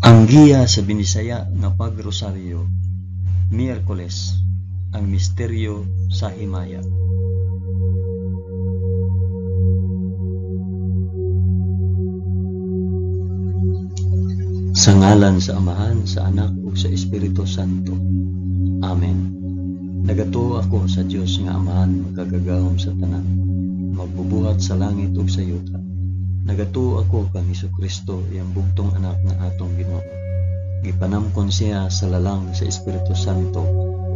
Ang giya sa Binisaya nga pagrosaryo, Miyerkules, ang misteryo sa himaya. Sa ngalan sa Amahan, sa Anak ug sa Espiritu Santo. Amen. Nagatuo ako sa Dios nga Amahan makagagahom sa tanan, magbubuhat sa langit ug sa yuta. Nagatuo ako kang Hesukristo, iyang bugtong anak nga atong Ginoo. Gipanamkon siya sa lalang sa Espiritu Santo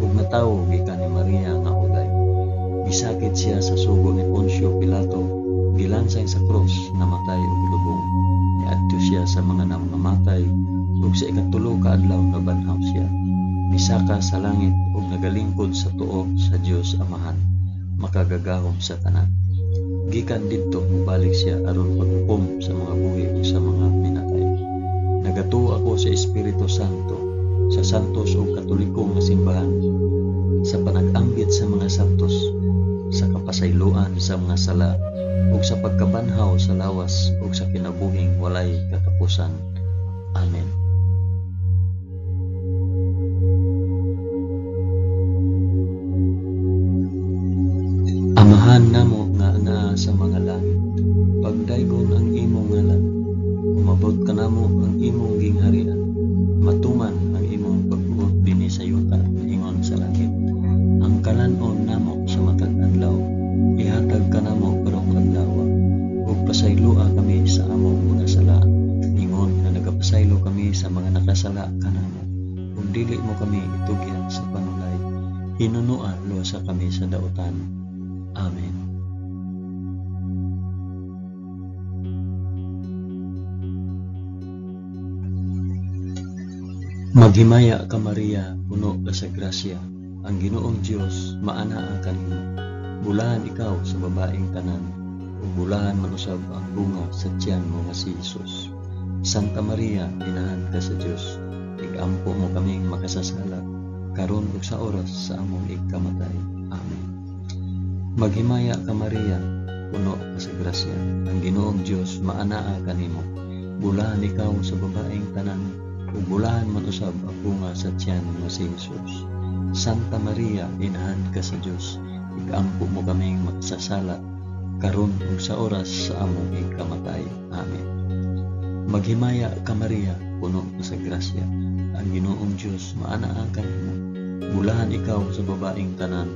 ug natawo gikan ni Maria nga uday. Gisakit siya sa sugo ni Poncio Pilato, gilansay sa krus, namatay ug gilubong. Niadto siya sa mga namamatay ug sa ikatulo ka adlaw nabanhaw siya. Misaka sa langit ug nagalingkod sa tuo sa Dios Amahan, makagagahom sa tanan. Gikan didto mobalik siya aron paghukom sa mga buhi ug sa mga minatay. Nagatuo ako sa Espiritu Santo, sa santos ug katoliko nga simbahan, sa panag-ambit sa mga santos, sa kapasayloan sa mga sala, ug sa pagkabanhaw sa lawas ug sa kinabuhing walay katapusan. Amen. Amahan namo nga anaa sa mga langit, pagdaygon ang imong ngalan, umabot kanamo ang imong gingharian, matuman ang imong pagbuot dinhi sa yuta ingon sa langit. Ang kalan-on namo sa matag adlaw, ihatag kanamo karong adlaw, ug pasayloa kami sa among mga sala, ingon nga nagapasaylo kami sa mga nakasala kanamo, ug dili mo kami itugyan sa panulay, hinunoa luwasa kami sa dautan. Amen. Maghimaya ka Maria, puno ka sa grasya, ang Ginoong Dios maanaa kanimo. Bulahan ikaw sa babaeng tanan, ug bulahan man usab ang bunga sa tiyan mo nga si Jesus. Santa Maria, inahan ka sa Dios, igampo mo kaming makasasala, karon ug sa oras sa among igkamatay. Amen. Maghimaya ka Maria, puno ka sa grasya, ang Ginoong Dios maanaa kanimo. Bulahan ikaw sa babaeng tanan, ug bulahan man usab ang bunga sa tiyan mo si Jesus. Santa Maria, inahan ka sa Dios, igampo mo kaming makasasala, karon ug sa oras sa among igkamatay. Amen. Maghimaya ka Maria, puno ka sa grasya, ang Ginoong Dios maanaa kanimo. Bulahan ikaw sa babaeng tanan,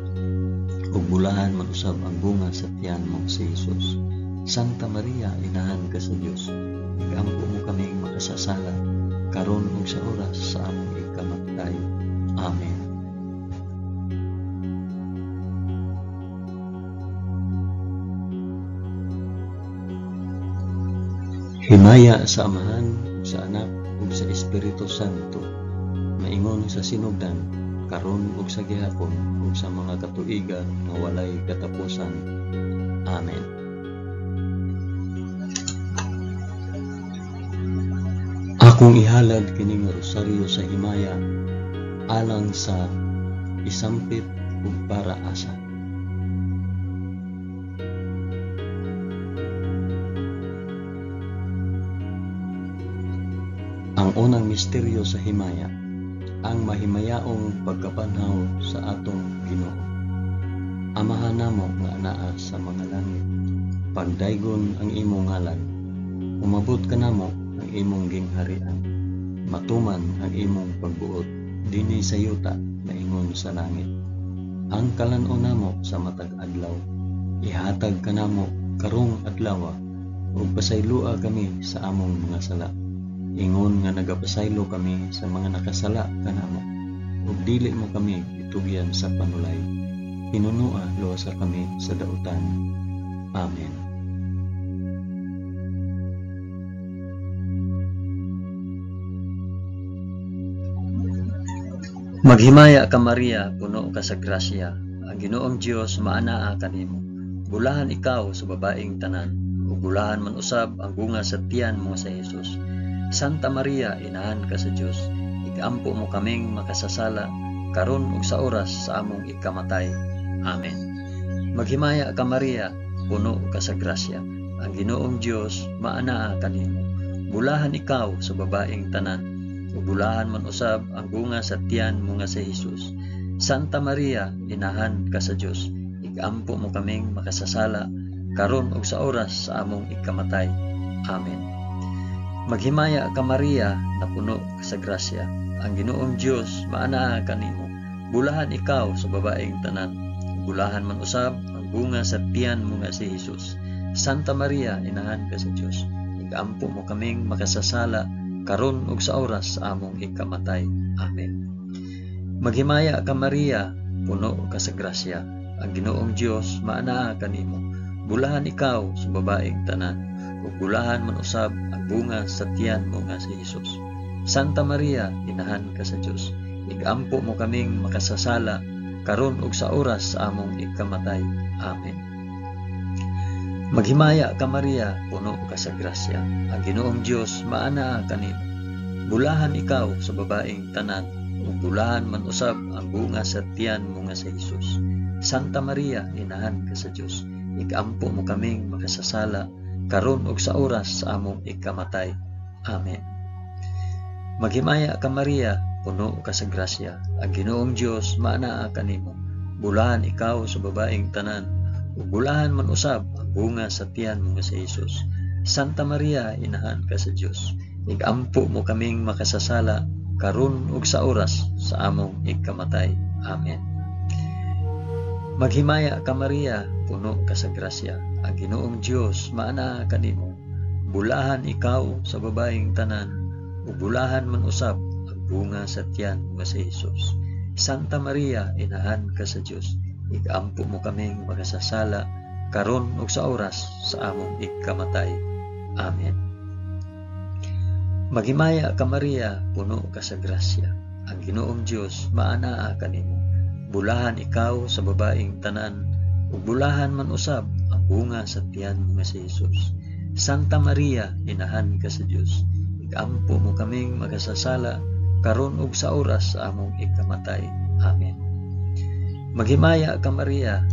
ug bulahan man usab ang bunga sa tiyan mo si Jesus. Santa Maria, inahan ka sa Dios, igampo mo kaming makasasala, karon ug sa oras sa among ikamatay. Amen. Himaya sa Amahan, sa Anak, ug sa Espiritu Santo, maingon sa sinugdan, karon ug sa gihapon, ug sa mga katuigan nga walay katapusan. Amen. Akong ihalad kining rosaryo sa himaya alang sa isampit ug para asa. Ang unang misteryo sa himaya, ang mahimayaong pagkabanhaw sa atong Ginoo. Amahan namo nga anaa sa mga langit, pagdaygon ang imong ngalan, umabot kanamo ang imong gingharian, matuman ang imong pagbuot dinhi sa yuta maingon sa langit. Ang kalan-on namo sa matag adlaw, ihatag kanamo karong adlaw, ug pasayloa kami sa among mga sala, ingon nga nagapasaylo kami sa mga nakasala kanamo, ug dili mo kami itugyan sa panulay, hinunoa luwasa kami sa dautan. Amen. Maghimaya ka Maria, puno ka sa grasya, ang Ginoong Dios maanaa kanimo. Bulahan ikaw sa babaeng tanan, ug bulahan man usab ang bunga sa tiyan mo sa Jesus. Santa Maria, inahan ka sa Dios, igampo mo kaming makasasala, karon ug sa oras sa among ikamatay. Amen. Maghimaya ka Maria, puno ka sa grasya, ang Ginoong Dios maanaa kanimo. Bulahan ikaw sa babaeng tanan, ug bulahan man usab ang bunga sa tiyan mo nga si Hesus. Santa Maria, inahan ka sa Dios, igampo mo kaming makasasala karon ug sa oras sa among ikamatay. Amen. Maghimaya ka Maria, napuno ka sa grasya. Ang Ginoong Dios maanaa kanimo. Bulahan ikaw sa babaeng tanan. Bulahan man usab ang bunga sa tiyan mo nga si Hesus. Santa Maria, inahan ka sa Dios, igampo mo kaming makasasala karon ug sa oras sa among ikamatay. Amen. Maghimaya ka Maria, puno ka sa grasya. Ang Ginoong Dios maanaa kanimo. Bulahan ikaw sa babaeng tanan, ug bulahan man usab ang bunga sa tiyan mo nga si Hesus. Santa Maria, inahan ka sa Dios, igampo mo kaming makasasala karon ug sa oras sa among ikamatay. Amen. Maghimaya ka Maria, puno ka sa grasya. Ang Ginoong Dios maanaa kanimo. Bulahan ikaw sa babaeng tanan, ug bulahan man usab ang bunga sa tiyan mo nga si Hesus. Santa Maria, inahan ka sa Dios, igampo mo kaming makasasala karon ug sa oras sa among ikamatay. Amen. Maghimaya ka Maria, puno ka sa grasya. Ang Ginoong Dios maanaa kanimo. Bulahan ikaw sa babaeng tanan, ug bulahan man usab ang bunga sa tiyan mo nga si Hesus. Santa Maria, inahan ka sa Dios, igampo mo kaming makasasala karon ug sa oras sa among ikamatay. Amen. Maghimaya ka Maria, puno ka sa grasya. Ang Ginoong Dios maanaa kanimo. Bulahan ikaw sa babaeng tanan, ug bulahan man usab ang bunga sa tiyan mo nga si Hesus. Santa Maria, inahan ka sa Dios, igampo mo kaming makasasala karon ug sa oras sa among ikamatay. Amen. Maghimaya ka Maria, puno ka sa grasya. Ang Ginoong Dios maanaa kanimo. Bulahan ikaw sa babaeng tanan, ug bulahan man usab ang bunga sa tiyan mo nga si Hesus. Santa Maria, inahan ka sa Dios, igampo mo kaming makasasala karon ug sa oras sa among ikamatay. Amen. Maghimaya ka Maria,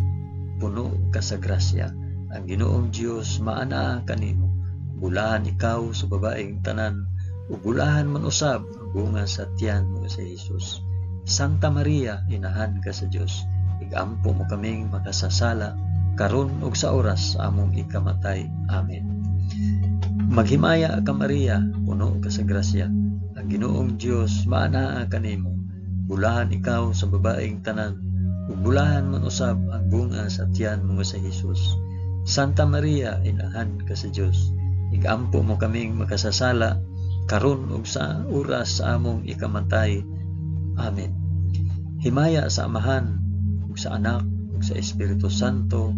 puno ka sa grasya. Ang Ginoong Dios maanaa kanimo. Bulahan ikaw sa babaeng tanan, ug bulahan man usab ang bunga sa tiyan mo nga si Hesus. Santa Maria, inahan ka sa Dios, igampo mo kaming makasasala karon ug sa oras sa among ikamatay. Amen. Maghimaya ka Maria, puno ka sa grasya. Ang Ginoong Dios maanaa kanimo. Bulahan ikaw sa babaeng tanan, ug bulahan man usab ang bunga sa tiyan mo nga si Hesus. Santa Maria, inahan ka sa Dios, igampo mo kaming makasasala karon ug sa oras sa among ikamatay. Amen. Himaya sa Amahan ug sa Anak ug sa Espiritu Santo,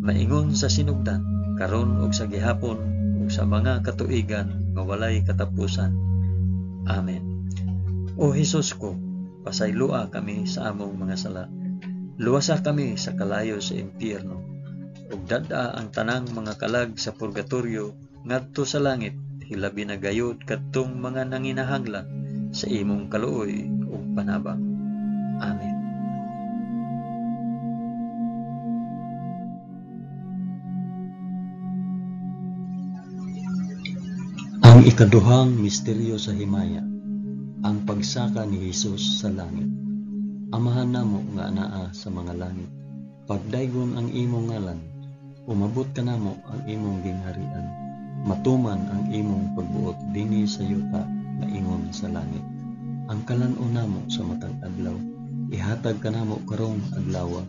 maingon sa sinugdan, karon ug sa gihapon ug sa mga katuigan nga walay katapusan. Amen. O Hesus ko, pasayloa kami sa among mga sala. Luwasa kami sa kalayo sa impyerno, ug dad-a ang tanang mga kalag sa purgatorio ngadto sa langit, hilabi na gayud kadtong mga nanginahanglan sa imong kaluoy ug panabang. Amen. Ang ikaduhang misteryo sa himaya, ang pagsaka ni Hesus sa langit. Amahan namo nga anaa sa mga langit, pagdaygon ang imong ngalan, umabot kanamo ang imong gingharian, matuman ang imong pagbuot dinhi sa yuta maingon sa langit. Ang kalan-on namo sa matag adlaw, ihatag kanamo karong adlawa,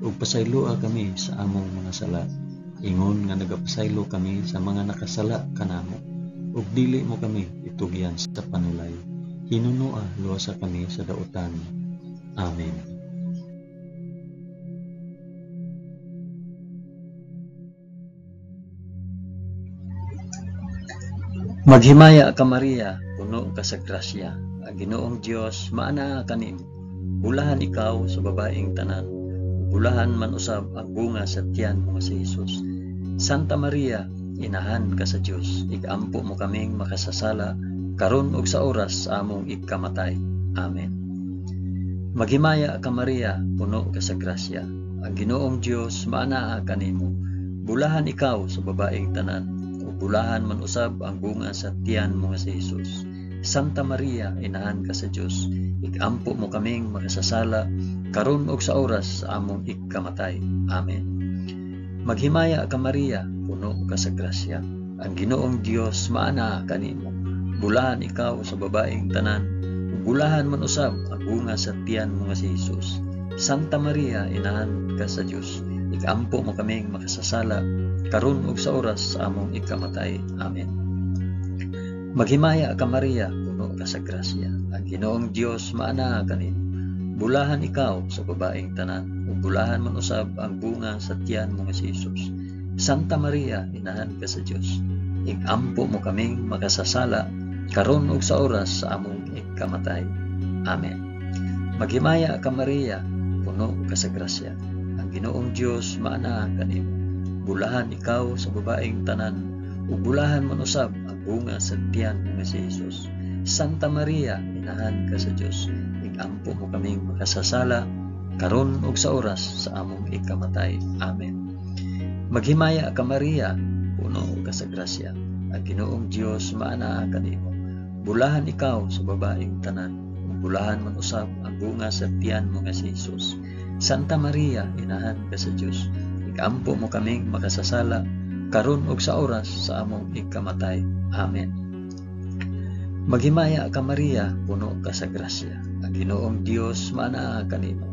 ug pasayloa kami sa among mga sala, ingon nga nagapasaylo kami sa mga nakasala kanamo, ug dili mo kami itugyan sa panulay. Hinunoa luwasa kami sa dautan. Amen. Maghimaya ka Maria, puno ka sa grasya. Ang Ginoong Dios maanaa kanimo. Bulahan ikaw sa babaeng tanan, bulahan man usab ang bunga sa tiyan mo nga si Hesus. Santa Maria, inahan ka sa Dios, igampo mo kaming makasasala karon ug sa oras sa among ikamatay. Amen. Maghimaya ka Maria, puno ka sa grasya. Ang Ginoong Dios maanaa kanimo. Bulahan ikaw sa babaeng tanan, ug bulahan man usab ang bunga sa tiyan mo nga si Hesus. Santa Maria, inahan ka sa Dios, ikampo mo kaming makasasala karon ug sa oras sa among ikamatay. Amen. Maghimaya ka Maria, puno ka sa grasya. Ang Ginoong Dios maanaa kanimo. Bulahan ikaw sa babaeng tanan, ug bulahan man usab ang bunga sa tiyan mo nga si Hesus. Santa Maria, inahan ka sa Dios, ikampo mo kaming makasasala karon ug sa oras sa among ikamatay. Amen. Maghimaya ka Maria, puno ka sa grasya. Ang Ginoong Dios maanaa kanimo. Bulahan ikaw sa babaeng tanan, ug bulahan man usab ang bunga sa tiyan mo nga si Hesus. Santa Maria, inahan ka sa Dios, ikampo mo kaming makasasala karon ug sa oras sa among ikamatay. Amen. Maghimaya ka Maria, puno ka sa grasya. Ang Ginoong Dios maanaa kanimo. Bulahan ikaw sa babaeng tanan, ug bulahan man usab ang bunga sa tiyan mo nga si Hesus. Santa Maria, inahan ka sa Dios, ikampo mo kaming makasasala karon ug sa oras sa among ikamatay. Amen. Maghimaya ka Maria, puno ka sa grasya. Ang Ginoong Dios maanaa kanimo. Bulahan ikaw sa babaeng tanan, ug bulahan man usab ang bunga sa tiyan mo nga si Hesus. Santa Maria, inahan ka sa Dios, ikampo mo kaming makasasala karon ug sa oras sa among ikamatay. Amen. Maghimaya ka Maria, puno ka sa grasya. Ang Ginoong Dios maanaa kanimo.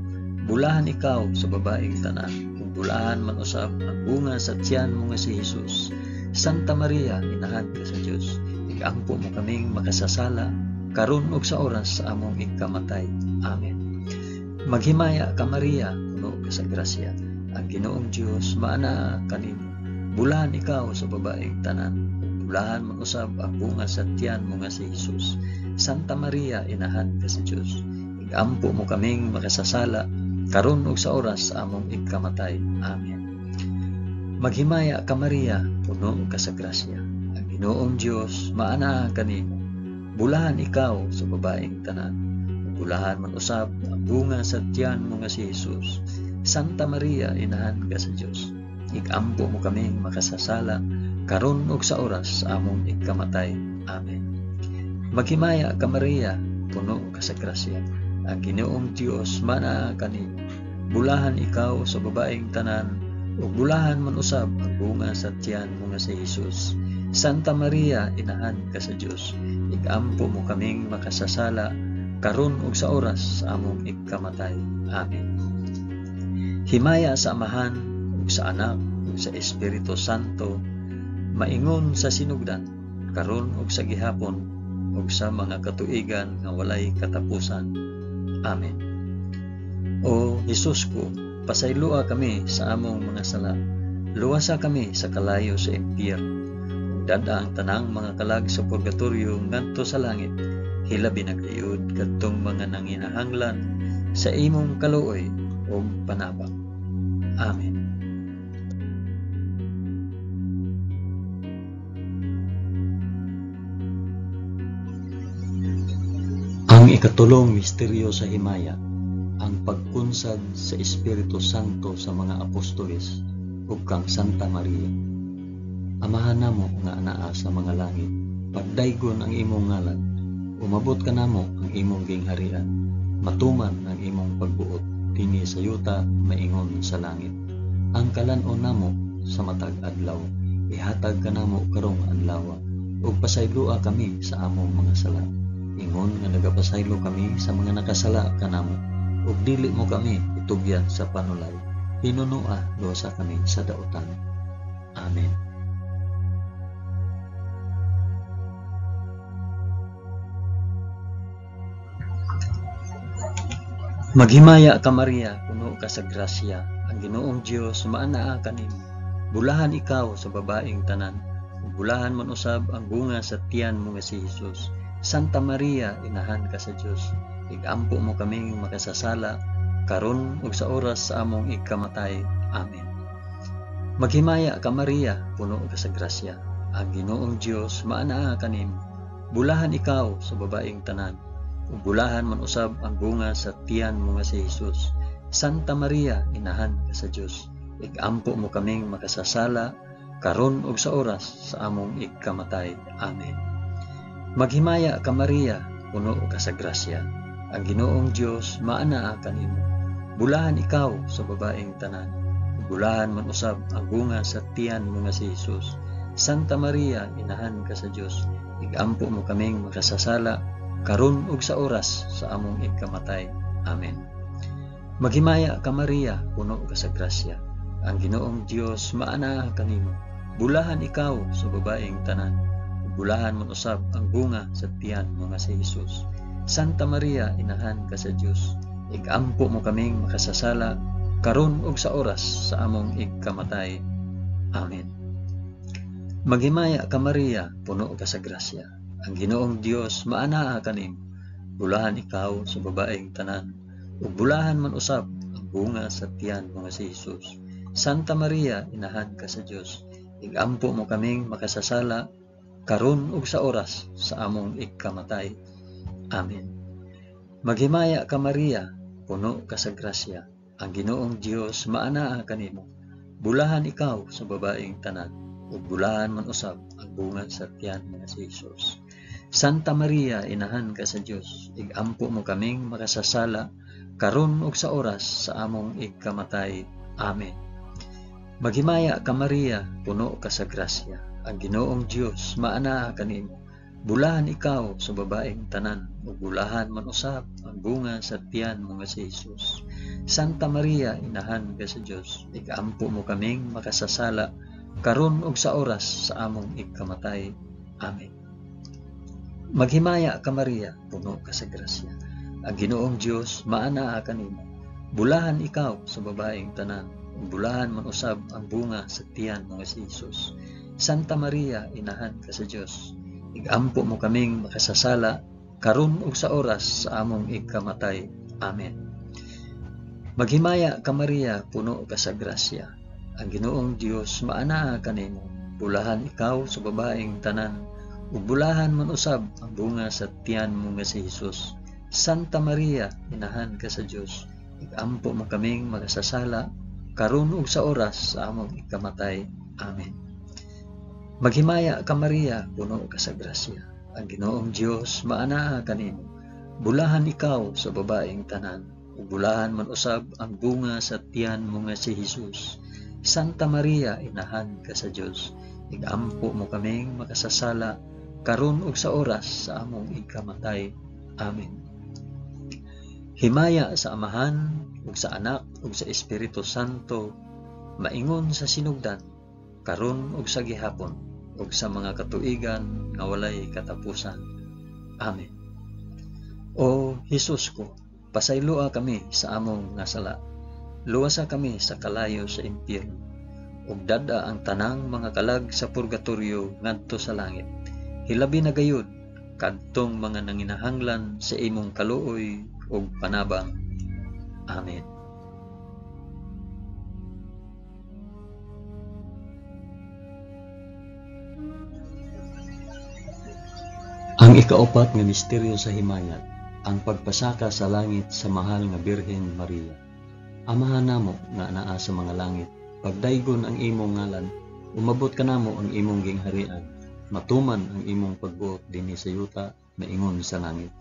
Bulahan ikaw sa babaeng tanan, ug bulahan man usab ang bunga sa tiyan mo nga si Hesus. Santa Maria, inahan ka sa Dios, ikampo mo kaming makasasala karon ug sa oras sa among ikamatay. Amen. Maghimaya ka Maria, puno ka sa grasya. Ang Ginoong Dios maanaa kanimo. Bulahan ikaw sa babaeng tanan, ug bulahan man usab ang bunga sa tiyan mo nga si Hesus. Santa Maria, inahan ka sa Dios, ikampo mo kaming makasasala karon ug sa oras sa among ikamatay. Amen. Maghimaya ka Maria, puno ka sa grasya. Ang Ginoong Dios maanaa kanimo. Bulahan ikaw sa babaeng tanan, ug bulahan man usab ang bunga sa tiyan mo nga si Hesus. Santa Maria, inahan ka sa Dios, ikampo mo kaming makasasala karon ug sa oras sa among ikamatay. Amen. Maghimaya ka Maria, puno ka sa grasya. Ang Ginoong Dios maanaa kanimo. Bulahan ikaw sa babaeng tanan, ug bulahan man usab ang bunga sa tiyan mo nga si Hesus. Santa Maria, inahan ka sa Dios, ikampo mo kaming makasasala karon ug sa oras sa among ikamatay. Amen. Himaya sa Amahan ug sa Anak ug sa Espiritu Santo, maingon sa sinugdan, karon ug sa gihapon ug sa mga katuigan nga walay katapusan. Amen. O Hesus ko, pasayloa kami sa among mga sala. Luwasa kami sa kalayo sa impyerno. Ug dad-a ang tanang mga kalag sa purgatorio ngadto sa langit. Hilabi na gayud kadtong mga nanginahanglan sa imong kaluoy ug panabang. Amen. Ang ikatulong misteryo sa himaya, ang pagkunsad sa Espiritu Santo sa mga apostoles ug kang Santa Maria. Amahan namo nga anaa sa mga langit, pagdaygon ang imong ngalan, umabot kanamo ang imong gingharian, matuman ang imong pagbuot dinhi sa yuta maingon sa langit. Ang kalan-on namo sa matag adlaw, ihatag kanamo karong adlaw, ug pasayloa kami sa among mga sala, ingon nga nagapasaylo kami sa mga nakasala kanamo, ug dili mo kami itugyan sa panulay, hinunoa luwasa kami sa dautan. Amen. Maghimaya ka Maria, puno ka sa grasya, ang Ginoong Dios maanaa kanimo. Bulahan ikaw sa babaeng tanan, ug bulahan man usab ang bunga sa tiyan mo nga si Hesus. Santa Maria, inahan ka sa Dios, igampo mo kaming makasasala karon ug sa oras sa among ikamatay. Amen. Maghimaya ka Maria, puno ka sa grasya, ang Ginoong Dios maanaa kanimo. Bulahan ikaw sa babaeng tanan, ug bulahan man usab ang bunga sa tiyan mo nga si Hesus. Santa Maria, inahan ka sa Dios, igampo mo kaming makasasala karon ug sa oras sa among ikamatay. Amen. Maghimaya ka Maria, puno ka sa grasya. Ang Ginoong Dios maanaa kanimo. Bulahan ikaw sa babaeng tanan. Bulahan man usab ang bunga sa tiyan mo nga si Jesus. Santa Maria, inahan ka sa Dios, igampo mo kaming makasasala karon ug sa oras sa among ikamatay. Amen. Maghimaya ka Maria, puno ka sa grasya. Ang Ginoong Dios maanaa kanimo. Bulahan ikaw sa babaeng tanan. Bulahan man usab ang bunga sa tiyan mo nga si Jesus. Santa Maria, inahan ka sa Dios, igampo mo kaming makasasala karon ug sa oras sa among ikamatay. Amen. Maghimaya ka Maria, puno ka sa grasya. Ang Ginoong Dios maanaa kanimo. Bulahan ikaw sa babaeng tanan, ug bulahan man usab ang bunga sa tiyan mo nga si Jesus. Santa Maria, inahan ka sa Dios, igampo mo kaming makasasala karon ug sa oras sa among ikamatay. Amen. Maghimaya ka Maria, puno ka sa grasya. Ang Ginoong Dios maanaa kanimo. Bulahan ikaw sa babaeng tanan, ug bulahan man usab ang bunga sa tiyan mo nga si Jesus. Santa Maria, inahan ka sa Dios, igampo mo kaming makasasala karon ug sa oras sa among ikamatay. Amen. Maghimaya ka Maria, puno ka sa grasya. Ang Ginoong Dios maanaa kanimo. Bulahan ikaw sa babaeng tanan, ug bulahan man usab ang bunga sa tiyan mo nga si Jesus. Santa Maria, inahan ka sa Dios, igampo mo kaming makasasala karon ug sa oras sa among ikamatay. Amen. Maghimaya ka Maria, puno ka sa grasya. Ang Ginoong Dios maanaa kanimo. Bulahan ikaw sa babaeng tanan, ug bulahan man usab ang bunga sa tiyan mo nga si Jesus. Santa Maria, inahan ka sa Dios, igampo mo kaming makasasala karon ug sa oras sa among ikamatay. Amen. Maghimaya ka Maria, puno ka sa grasya. Ang Ginoong Dios maanaa kanimo. Bulahan ikaw sa babaeng tanan, ug bulahan man usab ang bunga sa tiyan mo nga si Jesus. Santa Maria, inahan ka sa Dios, igampo mo kaming makasasala karon ug sa oras sa among ikamatay. Amen. Maghimaya ka Maria, puno ka sa grasya. Ang Ginoong Dios maanaa kanimo. Bulahan ikaw sa babaeng tanan, ug bulahan man usab ang bunga sa tiyan mo nga si Jesus. Santa Maria, inahan ka sa Dios, igampo mo kaming makasasala karon ug sa oras sa among ikamatay. Amen. Himaya sa Amahan ug sa Anak ug sa Espiritu Santo, maingon sa sinugdan, karon ug sa gihapon, ug sa mga katuigan nga walay katapusan. Amen. O Hesus ko, pasayloa kami sa among nga sala. Luwasa kami sa kalayo sa impyerno, ug dad-a ang tanang mga kalag sa purgatorio ngadto sa langit. Hilabi na gayud kadtong mga nanginahanglan sa imong kaluoy ug panabang. Amen. Ang ikaupat nga misteryo sa himayat, ang pagpasaka sa langit sa mahal nga Birhen Maria. Amahan namo nga anaa sa mga langit, pagdaygon ang imong ngalan, umabot kanamo ang imong gingharian, matuman ang imong pagbuot dinhi sa yuta maingon sa langit.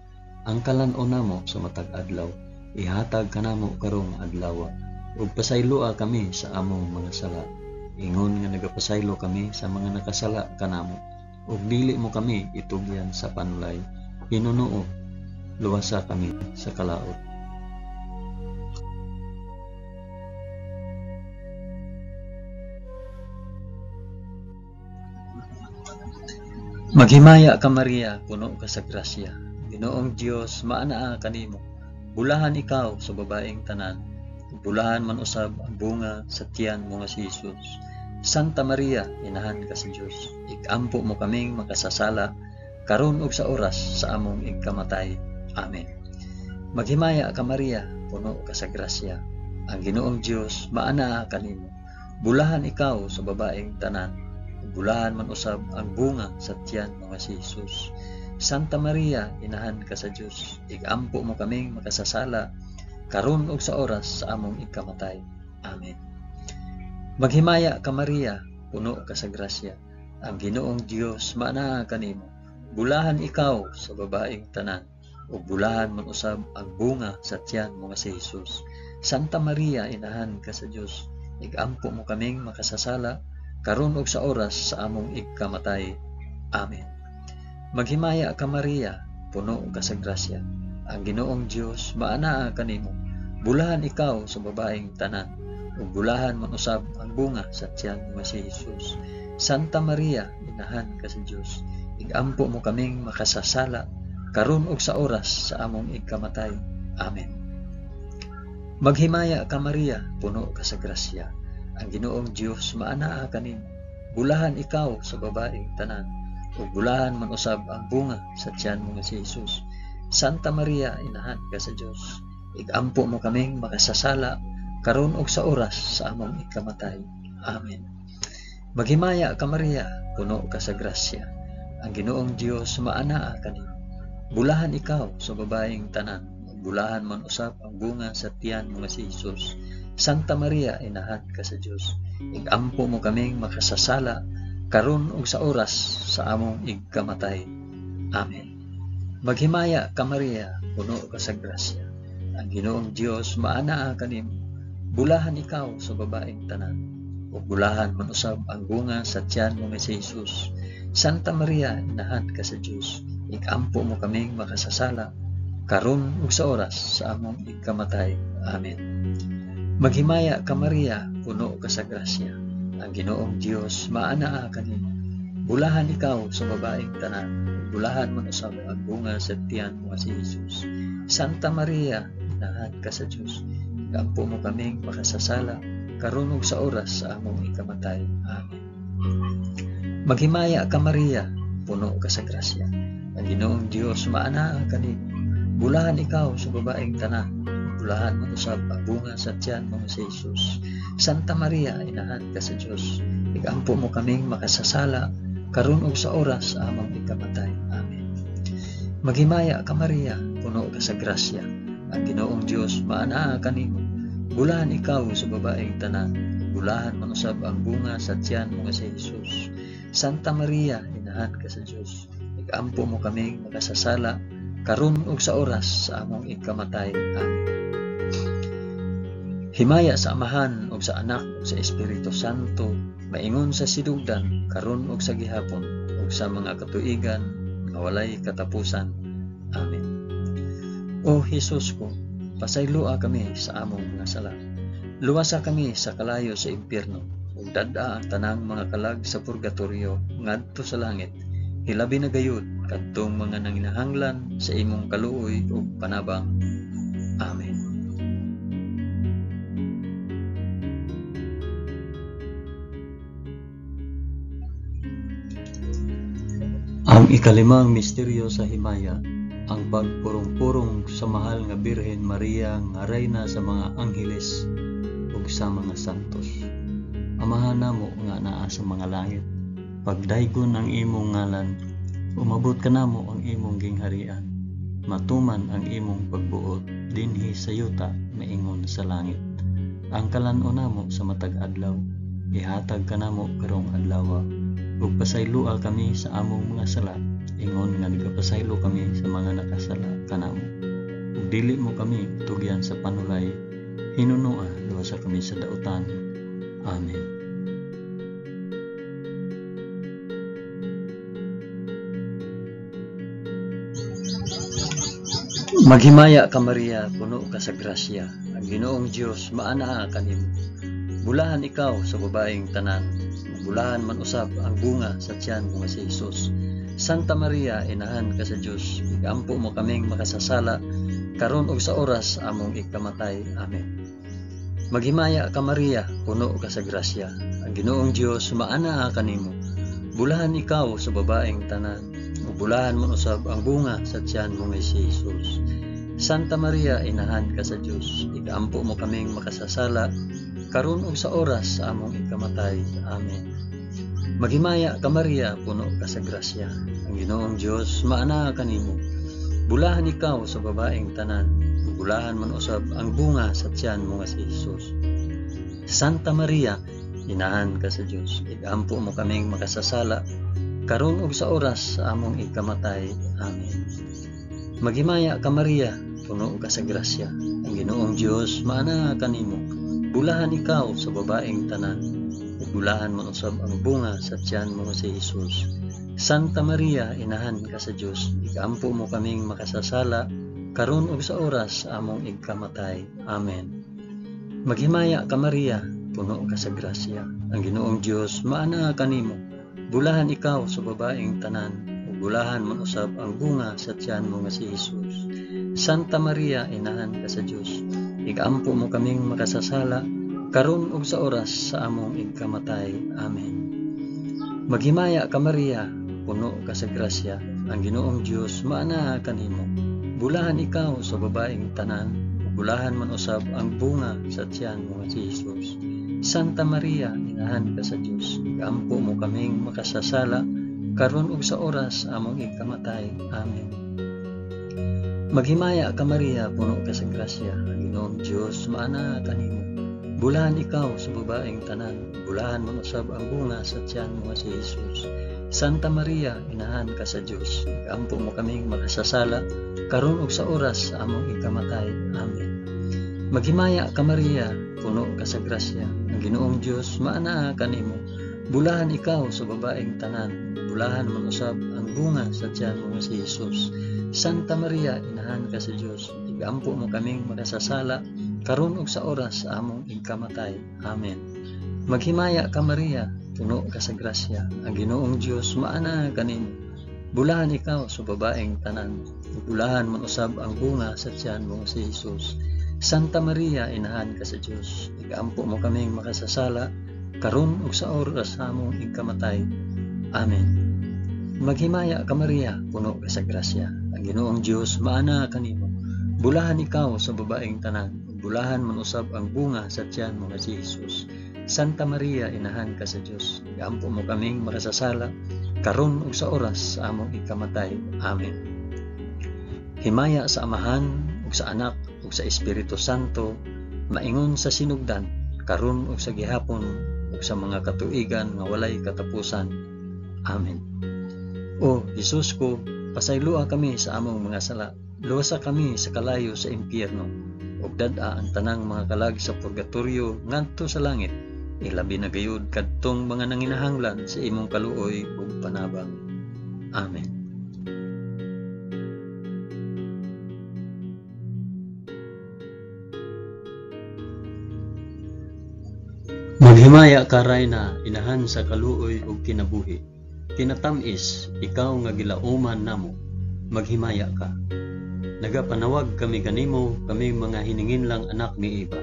Ang kalan-on namo sa matag adlaw, ihatag kanamo karong adlaw, ug pasayloa kami sa among mga sala, ingon nga nagapasaylo kami sa mga nakasala kanamo, ug dili mo kami itugyan sa panulay, hinunuo, luwasa kami sa kalaot. Maghimaya ka Maria, puno ka sa grasya. Ginoong Dios maanaa kanimo. Bulahan ikaw sa babaeng tanan, bulahan man usab ang bunga sa tiyan mo nga si Jesus. Santa Maria, inahan ka sa Dios, ikampo mo kaming makasasala karon ug sa oras sa among ikamatay. Amen. Maghimaya ka Maria, puno ka sa grasya. Ang Ginoong Dios maanaa kanimo. Bulahan ikaw sa babaeng tanan, bulahan man usab ang bunga sa tiyan mo nga si Jesus. Santa Maria, inahan ka sa Dios, igampo mo kaming makasasala karon ug sa oras sa among ikamatay. Amen. Maghimaya ka Maria, puno ka sa grasya. Ang Ginoong Dios maanaa kanimo. Bulahan ikaw sa babaeng tanan, ug bulahan man usab ang bunga sa tiyan mo nga si Jesus. Santa Maria, inahan ka sa Dios, igampo mo kaming makasasala, karon ug sa oras sa among igkamatay. Amen. Maghimaya ka Maria, puno ka sa grasya. Ang Ginoong Dios maanaa kanimo. Bulahan ikaw sa babaeng tanan, ug bulahan man usab ang bunga sa tiyan mo nga si Jesus. Santa Maria, inahan ka sa Dios, igampo mo kaming makasasala, karon ug sa oras sa among igkamatay. Amen. Maghimaya ka Maria, puno ka sa grasya. Ang Ginoong Dios maanaa kanimo. Bulahan ikaw sa babaeng tanan, ug bulahan man usab ang bunga sa tiyan mo nga si Jesus. Santa Maria, inahan ka sa Dios, igampo mo kaming makasasala, karon ug sa oras sa among ikamatay. Amen. Maghimaya ka Maria, puno ka sa grasya. Ang Ginoong Dios maanaa kanimo. Bulahan ikaw sa babaeng tanan, ug bulahan man usab ang bunga sa tiyan mo nga si Jesus. Santa Maria, inahan ka sa Dios, igampo mo kaming makasasala, karon ug sa oras sa among igkamatay. Amen. Maghimaya ka Maria, puno ka sa grasya. Ang Ginoong Dios maanaa kanimo. Bulahan ikaw sa babaeng tanan, ug bulahan man usab ang bunga sa tiyan mo nga si Jesus. Santa Maria, inahan ka sa Dios, igampo mo kaming makasasala, karon ug sa oras sa among igkamatay. Amen. Maghimaya ka Maria, puno ka sa grasya. Ang Ginoong Dios maanaa kanimo. Bulahan ikaw sa babaeng tanan, ug bulahan man usab ang bunga sa tiyan mo nga si Jesus. Santa Maria, inahan ka sa Dios, igampo mo kaming makasasala, karon ug sa oras sa among ikamatay. Amen. Maghimaya ka Maria, puno ka sa grasya. Ang Ginoong Dios maanaa kanimo. Bulahan ikaw sa babaeng tanan, bulahan man usab ang bunga sa tiyan mo nga si Jesus. Santa Maria, inahan ka sa Dios, igampo mo kaming makasasala, karon ug sa oras sa among ikamatay. Amen. Maghimaya ka Maria, puno ka sa grasya. Ang Ginoong Dios maanaa kanimo. Bulahan ikaw sa babaeng tanan, bulahan man usab ang bunga sa tiyan mo nga si Jesus. Santa Maria, inahan ka sa Dios, igampo mo kaming makasasala, karon ug sa oras sa among ikamatay. Amen. Himaya sa Amahan ug sa Anak ug sa Espiritu Santo, maingon sa sinugdan, karon ug sa gihapon, ug sa mga katuigan nga walay katapusan. Amen. O Hesus ko, pasayloa kami sa among mga sala. Luwasa kami sa kalayo sa impyerno, ug dad-a ang tanang mga kalag sa purgatorio ngadto sa langit. Hilabi na gayud kadtong mga nanginahanglan sa imong kaluoy ug panabang. Amen. Ang ikalimang misteryo sa himaya, ang pagpurong-purong sa mahal nga Birhen Maria nga reyna sa mga angheles ug sa mga santos. Amahan namo nga naa sa mga langit, pagdaygon ang imong ngalan, umabot kanamo ang imong gingharian, matuman ang imong pagbuot dinhi sa yuta maingon sa langit. Ang kalan-on namo sa matag adlaw, ihatag kanamo karong adlaw, ug pasayloa kami sa among mga sala, ingon nga nagapasaylo kami sa mga nakasala kanamo. Ug dili mo kami tugyan sa panulay, hinunoa luwasa kami sa dautan. Amen. Maghimaya ka Maria, puno ka sa grasya. Ang Ginoong Dios maanaa kanimo. Bulahan ikaw sa babaeng tanan, bulahan man usab ang bunga sa tiyan mo nga si Jesus. Santa Maria, inahan ka sa Dios, igampo mo kaming makasasala, karon ug sa oras among ikamatay. Amen. Maghimaya ka Maria, puno ka sa grasya. Ang Ginoong Dios maanaa kanimo. Bulahan ikaw sa babaeng tanan, ug bulahan man usab ang bunga sa tiyan mo nga si Jesus. Santa Maria, inahan ka sa Dios, igampo mo kaming makasasala, karon ug sa oras sa among ikamatay. Amen. Maghimaya ka Maria, puno ka sa grasya. Ang Ginoong Dios maanaa kanimo. Bulahan ikaw sa babaeng tanan, ug bulahan man usab ang bunga sa tiyan mo nga si Jesus. Santa Maria, inahan ka sa Dios, igampo mo kaming makasasala, karon ug sa oras sa among ikamatay. Amen. Maghimaya ka Maria, puno ka sa grasya, ang Ginoong Dios maanaa kanimo. Bulahan ikaw sa babaeng tanan, ug bulahan man usab ang bunga sa tiyan mo si Jesus. Santa Maria, inahan ka sa Dios, ikampo mo kaming makasasala, karon ug sa oras sa among ikamatay. Amen. Maghimaya ka Maria, puno ka sa grasya, ang Ginoong Dios maanaa kanimo. Bulahan ikaw sa babaeng tanan, ug bulahan man usab ang bunga sa tiyan mo nga si Jesus. Santa Maria, inahan ka sa Dios, ikampo mo kaming makasasala, karon ug sa oras sa among ikamatay. Amen. Maghimaya ka Maria, puno ka sa grasya, ang Ginoong Dios maanaa kanimo. Bulahan ikaw sa babaeng tanan, ug bulahan man usab ang bunga sa tiyan mo nga si Jesus. Santa Maria, inahan ka sa Dios, ikampo mo kaming makasasala, karon ug sa oras among ikamatay. Amen. Maghimaya ka Maria, puno ka sa grasya, ang Ginoong Dios maanaa kanimo. Bulahan ikaw sa babaeng tanan, bulahan man usab ang bunga sa tiyan mo nga si Jesus. Santa Maria, inahan ka sa Dios, ikampo mo kaming makasasala, karon ug sa oras sa among ikamatay. Amen. Maghimaya ka Maria, puno ka sa grasya, ang Ginoong Dios maanaa kanimo. Bulahan ikaw sa babaeng tanan, bulahan man usab ang bunga sa tiyan mo nga si Jesus. Santa Maria, inahan ka sa Dios, igampo mo kaming makasasala, karon ug sa oras sa among ikamatay. Amen. Maghimaya ka Maria, puno ka sa grasya, ang Ginoong Dios maanaa kanimo. Bulahan ikaw sa babaeng tanan, bulahan man usab ang bunga sa tiyan mo nga si Jesus. Santa Maria, inahan ka sa Dios, igampo mo kaming makasasala, karon ug sa oras sa among ikamatay. Amen. Maghimaya ka Maria, puno ka sa grasya, ang Ginoong Dios maanaa kanimo. Bulahan ikaw sa babaeng tanan, bulahan man usab ang bunga sa tiyan mo nga si Jesus. Santa Maria, inahan ka sa Dios, igampo mo kaming makasasala, karon ug sa oras sa among ikamatay. Amen. Himaya sa Amahan ug sa Anak ug sa Espiritu Santo, maingon sa sinugdan, karon ug sa gihapon ug sa mga katuigan nga walay katapusan. Amen. O Jesus ko, pasayloa kami sa among mga sala, luwasa kami sa kalayo sa impyerno, ug dad-a ang tanang mga kalag sa purgatorio ngadto sa langit, ilabi na gayud kadtong mga nanginahanglan sa imong kaluoy ug panabang. Amen. Maghimaya ka Rayna, inahan sa kaluoy ug kinabuhi. Kinatamis, ikaw nga gilauman namo, maghimaya ka. Nagapanawag kami kanimo, kami mga hininginlang anak ni Eva.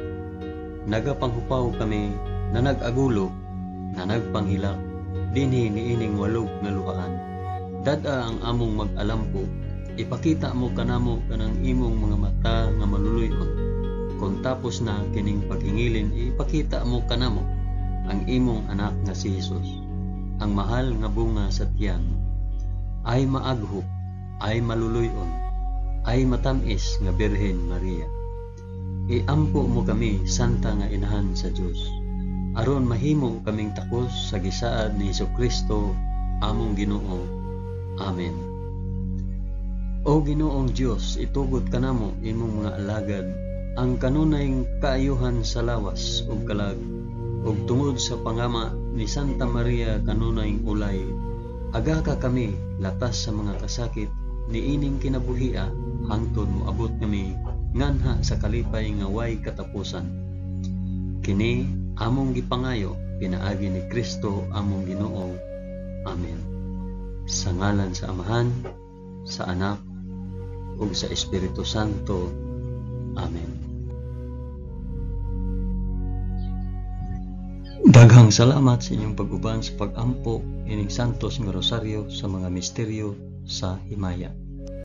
Nagapanghupaw kami na nag-agulo, na nagpanghilak, dinhi niining walog nga luhaan. Dad-a ang among mag-alampo, ipakita mo kanamo kanang imong mga mata nga maluluy-on. Kung tapos na kining paghingilin, ipakita mo kanamo ang imong anak nga si Jesus, ang mahal nga bunga sa tiyan. Ay maaghop, ay maluluy-on, ay matamis nga Birhen Maria. Iampo mo kami, Santa nga Inahan sa Dios, aron mahimo kaming takos sa gisaad ni Hesukristo among Ginoo. Amen. O Ginoong Dios, itugot kanamo imong mga alagad ang kanunay kaayuhan sa lawas ug kalag, ug tungod sa pangama ni Santa Maria kanunay ulay, aga ka kami latas sa mga kasakit niining kinabuhia hangtod moabot kami nganha sa kalipay nga way katapusan. Kini among gipangayo pinaagi ni Kristo among Ginoo. Amen. Sa ngalan sa Amahan, sa Anak, ug sa Espiritu Santo. Amen. Daghang salamat sa inyong pag-uban sa pag-ampo ining Santos nga Rosaryo sa mga misteryo sa himaya.